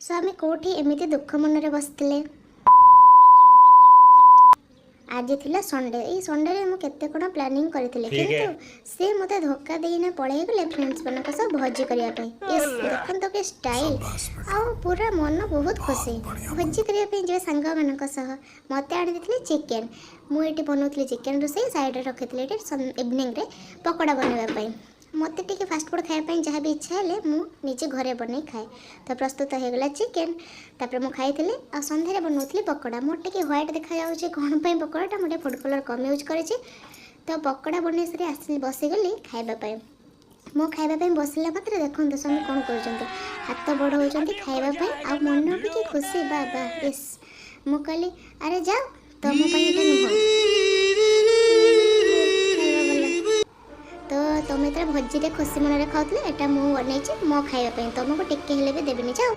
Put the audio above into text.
ସ୍ୱାମୀ କେଉଁଠି ଏମିତି ଦୁଃଖ ମନରେ ବସିଥିଲେ? ଆଜି ଥିଲା ସଣ୍ଡେ। ଏଇ ସଣ୍ଡେରେ ମୁଁ କେତେ କ'ଣ ପ୍ଲାନିଂ କରିଥିଲି, କିନ୍ତୁ ସେ ମୋତେ ଧୋକା ଦେଇନା ପଳେଇଗଲେ ଫ୍ରେଣ୍ଡସ୍ ମାନଙ୍କ ସହ ଭୋଜି କରିବା ପାଇଁ। ଇସ୍, ଦେଖନ୍ତୁ କି ଷ୍ଟାଇଲ୍! ଆଉ ପୁରା ମନ ବହୁତ ଖୁସି। ଭୋଜି କରିବା ପାଇଁ ଯିବେ ସାଙ୍ଗମାନଙ୍କ ସହ। ମୋତେ ଆଣିଦେଇଥିଲେ ଚିକେନ୍। ମୁଁ ଏଇଠି ବନାଉଥିଲି ଚିକେନ୍ ରୋଷେଇ, ସାଇଡ଼୍ରେ ରଖିଥିଲି ଏଇଠି ଇଭିନିଂରେ ପକୋଡ଼ା ବନାଇବା ପାଇଁ। ମୋତେ ଟିକେ ଫାଷ୍ଟଫୁଡ଼୍ ଖାଇବା ପାଇଁ ଯାହା ବି ଇଚ୍ଛା ହେଲେ ମୁଁ ନିଜେ ଘରେ ବନେଇ ଖାଏ। ତ ପ୍ରସ୍ତୁତ ହେଇଗଲା ଚିକେନ୍, ତାପରେ ମୁଁ ଖାଇଥିଲି ଆଉ ସନ୍ଧ୍ୟାରେ ବନାଉଥିଲି ପକୋଡ଼ା। ମୋର ଟିକେ ହ୍ୱାଇଟ୍ ଦେଖାଯାଉଛି କ'ଣ ପାଇଁ ପକୋଡ଼ାଟା? ମୁଁ ଟିକେ ଫୁଡ଼୍ କଲର୍ କମ୍ ୟୁଜ୍ କରିଛି। ତ ପକୋଡ଼ା ବନେଇ ସାରି ଆସିଲି, ବସିଗଲି ଖାଇବା ପାଇଁ। ମୁଁ ଖାଇବା ପାଇଁ ବସିଲା ମାତ୍ରେ ଦେଖନ୍ତୁ ସ୍ୱାମୀ କ'ଣ କରୁଛନ୍ତି। ହାତ ବଢ଼ାଉଛନ୍ତି ଖାଇବା ପାଇଁ ଆଉ ମନ ବି କି ଖୁସି, ବା ବା, ଇସ୍। ମୁଁ କହିଲି, ଆରେ ଯାଅ, ତମ ପାଇଁ ଏଇଟା ନୁହଁ ଖାଇବା ଭଲ। ତ ତମେ ଯେତେବେଳେ ଭୋଜିରେ ଖୁସି ମନରେ ଖାଉଥିଲେ, ଏଇଟା ମୁଁ ବନେଇଛି ମୋ ଖାଇବା ପାଇଁ, ତମକୁ ଟିକେ ହେଲେ ବି ଦେବିନି, ଯାଅ।